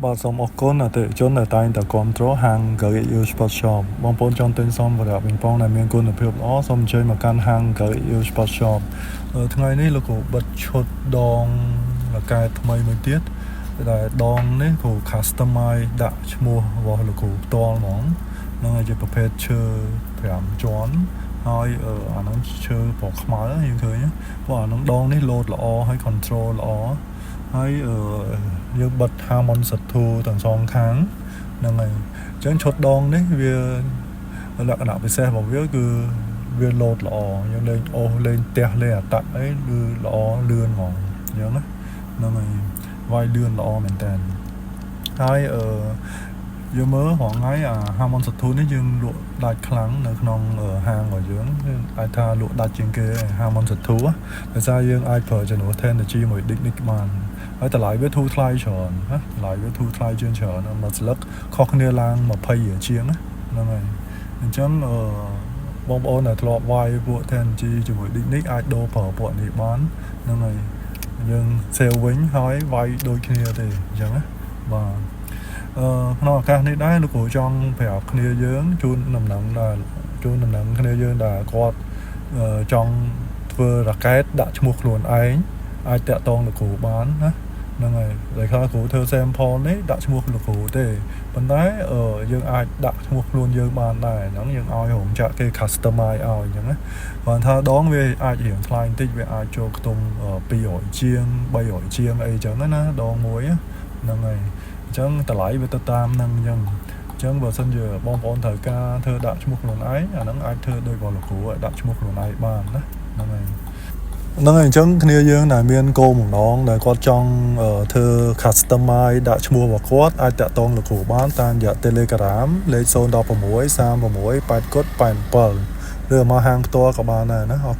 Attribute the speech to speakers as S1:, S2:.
S1: បាទសូមអរគុណអតិថិជនដែលតែងតែគាំទ្រហាង Gary Sport Shop បងប្អូនចង់ទិញសម្ភារៈប៉េងប៉ុងដែលមានគុណភាពល្អសូមអញ្ជើញមកកាន់ហាង Gary Sport Shop ថ្ងៃនេះលោកគ្រូបិទឈុតដងរ៉ាកែតថ្មីមួយទៀតដែលដងនេះគ្រូ customize ដាក់ឈ្មោះរបស់លោកគ្រូផ្ទាល់ហ្មងហ្នឹងហើយជាប្រភេទឈើ5ជាន់ហើយអាហ្នឹងឈើពណ៌ខ្មៅយើងឃើញព្រោះអាហ្នឹងដងនេះលោតល្អហើយ control ល្អហើយអឺយើងបិទ Harmon Sethu ទាំងសងខាងហ្នឹងហើយអញ្ចឹងឈុតដងនេះវាលក្ខណៈពិសេសរបស់វាគឺវាលោតល្អយើងលេងអូសលេងផ្ទះលេងអាតាក់អីគឺល្អលឿនហ្មងអញ្ចឹងណាហ្នឹងហើយវាយលឿនល្អមែនតើហើយអឺយើងមើលរងថ្ងៃអា Harmon Sethu នេះយើងលក់ដាច់ខ្លាំងនៅក្នុងហាងរបស់យើងអាចថាលក់ដាច់ជាងគេ Harmon Sethu ដោយសារយើងអាចប្រើជំនួស Tenergy មួយ Dignics បានហើយតម្លៃវាធូរថ្លៃច្រើនណាតម្លៃវាធូរថ្លៃជាងច្រើនមួយស្លឹកខុសគ្នាឡើង20រៀលជាងណាហ្នឹងហើយអញ្ចឹងអឺបងប្អូនដែលធ្លាប់វាយពួក Tenergy ជាមួយ Dignics អាចដូរប្រើពួកនេះបានហ្នឹងហើយយើង sale វិញហើយវាយដូចគ្នាទេអញ្ចឹងណាបាទអឺក្នុងឱកាសនេះដែរលោកគ្រូចង់ប្រាប់គ្នាយើងជូនដំណឹងដែរជូនដំណឹងគ្នាយើងដែលគាត់ចង់ធ្វើរ៉ាកែតដាក់ឈ្មោះខ្លួនឯងអាចតាក់ទងលោកគ្រូបានណាហ្នឹងហើយដែលខ្លះគ្រូធ្វើ sample នេះដាក់ឈ្មោះលោកគ្រូទេប៉ុន្តែយើងអាចដាក់ឈ្មោះខ្លួនយើងបានដែរហ្នឹងយើងឲ្យរោងចក្រគេ customize ឲ្យអញ្ចឹងណាគ្រាន់ថាដងវាអាចរៀងថ្លៃបន្តិចវាអាចចូលខ្ទង់200ជាង300ជាងអីចឹងណាដងមួយហ្នឹងហើយអញ្ចឹងតម្លៃវាទៅតាមហ្នឹងអញ្ចឹងអញ្ចឹងបើសិនជាបងប្អូនត្រូវការធ្វើដាក់ឈ្មោះខ្លួនឯងអាហ្នឹងអាចធ្វើដោយរបស់លោកគ្រូដាក់ឈ្មោះខ្លួនឯងបានណាហ្នឹងហើយ ហ្នឹងហើយអញ្ចឹងគ្នាយើងដែលមានគោលបំណងដែលគាត់ចង់ធ្វើ customize ដាក់ឈ្មោះរបស់គាត់អាចតាក់ទងលោកគ្រូបានតាមរយៈ Telegram លេខ016 36 8គុត87ឬមកហាងផ្ទាល់ក៏បានដែរណាអរ